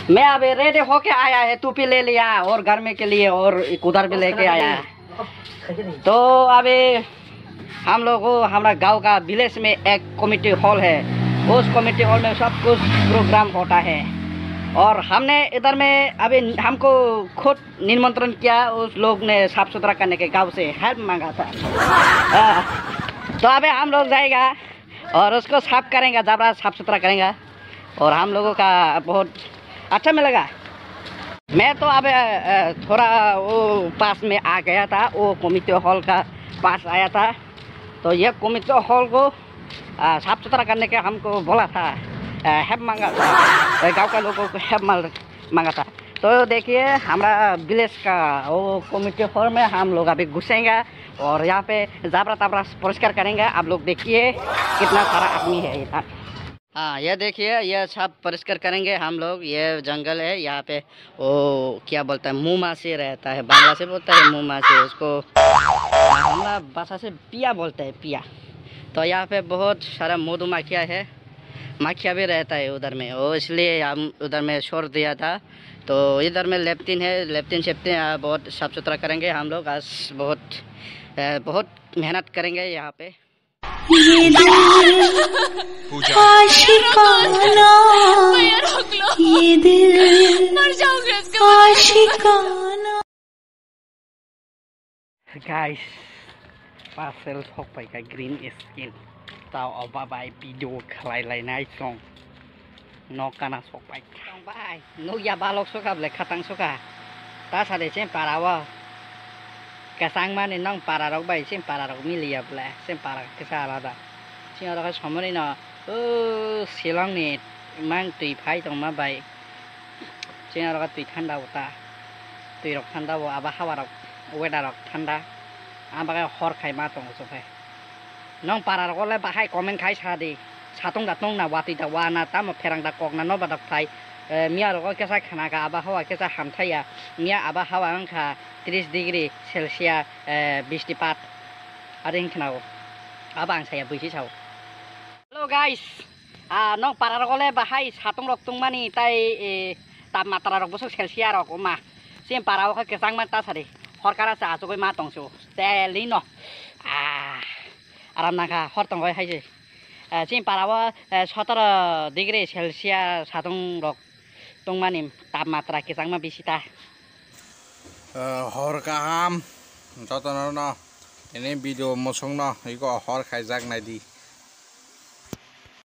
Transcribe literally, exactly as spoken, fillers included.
मैं अभी रेडी होके आया है, टोपी ले लिया और गर्मी के लिए और कुदार भी लेके आया है। तो अभी हम लोग को हमारा गांव का विलेज में एक कमेटी हॉल है, उस कमेटी हॉल में सब कुछ प्रोग्राम होता है। और हमने इधर में अभी हमको खुद निमंत्रण किया, उस लोग ने साफ सुथरा करने के गांव से हेल्प मांगा था। हाँ, तो अभी हम लोग जाएगा और उसको साफ करेंगे, जबरा साफ सुथरा करेंगे। और हम लोगों का बहुत अच्छा मिलेगा। मैं तो अब अ, थोड़ा वो पास में आ गया था, वो कमेटी हॉल का पास आया था। तो ये कमेटी हॉल को अ, साफ सुथरा करने के हमको बोला था, अ, हेल्प मांगा था, अ, गांव का लोगों को हेल्प मांग- मांगा था। तो देखिए, हमारा विलेज का वो कमेटी हॉल में हम लोग अभी घुसेंगे और यहाँ पे जाबरा ताबरा परिष्कार करेंगे। आप लोग देखिए, कितना सारा आदमी है इधर। हाँ, ये देखिए, ये सब परिष्कार करेंगे हम लोग। ये जंगल है, यहाँ पे वो क्या बोलता है, मधुमाछी रहता है, बांग्ला से बोलता है मधुमाछी, उसको हमारा भाषा से पिया बोलते हैं, पिया। तो यहाँ पे बहुत सारा मधुमक्खियाँ है, मक्खियाँ भी रहता है उधर में, वो इसलिए हम उधर में छोड़ दिया था। तो इधर में लेफ्टिन है, लेफ्टिन सेफ्टिन, आ, बहुत साफ सुथरा करेंगे हम लोग। आज बहुत, अ, बहुत मेहनत करेंगे यहाँ पे। ये दिल आशिकाना, ये दिल आशिकाना। Guys, parcel sok pai kha green screen. Tao oba bai video khlai lai nai chwng. Nok kana sok pai. Tong bai, nuk ya balok sokha ble khatang sokha. Ta sade chwng para o. Kwchang mani nong para rok bai chwng para rok miliya ble. Chwng para kisa alada. Chwng oro khe somoni no, o, Shillong ni mang twi phai tongma bai. Chini oro twi thanda bo ta. Twi rok thanda bo, abo hawa rok, weather rok thanda. Ang bagwi hor khai ma tongo chwng khe. Nong para rok le bahai comment khai sa di. Satung da tong na, watwi da wa na, tamo pherang da kok na, noba da phai. Eh, miya rogo kesa khana kha, abo hawa kesa hamthai ya. Miya abo hawa wng kha tris degree Celsius, eh, bistipat. Are wng khna o. Abo ang saya buisi sao. Hello guys, ah, nong para rok le bahai satung rok tungmani tai, eh, tapmatra rok bwswk Celsius rok wngma. Chini para o khe kwchangma ta sari. Hor kara cha achugwi ma tongsu. Telino. Ah, aram nangkha hor tongwi hai se. Ah, chini para o, eh, sotoro degree Celsius satung rok tungmani tapmatra kwchangma bisi ta. Eh, hor kaham jotono no ini video mosong no iko hor khaijak nai di.